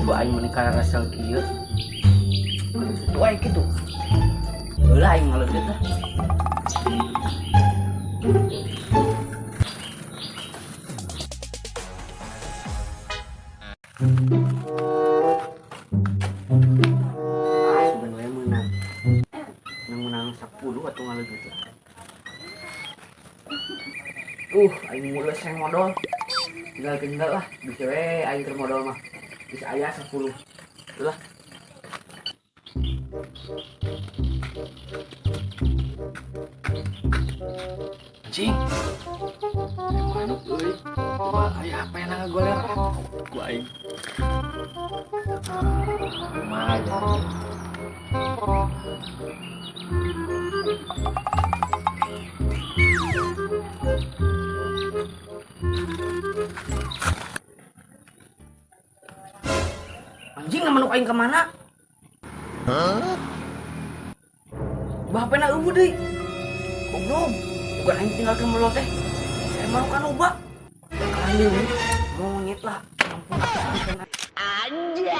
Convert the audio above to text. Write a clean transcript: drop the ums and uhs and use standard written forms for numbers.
Ku aing menikah rasal kieu. Itu aing kitu. Heula aing ngaleungit lah. Ah, sebenarnya menang. Menang 10 atau ngaleungit lah. Aing mulai seng modal. Tinggal tinggal lah, bisa we aing keur modal mah. Bisa aya 10. Lah. Anjing. Manuk euy. Coba aya apa yang ngagoler ku aing. Lumayan. Anjing manuk aing kemana? Hah? Bah HP-na eueuh deui. Goblok. Bukan aing tinggal ke mulut teh. Saya manuk anu ba. Kalah deui. Monyet lah. Ampun. Anjay.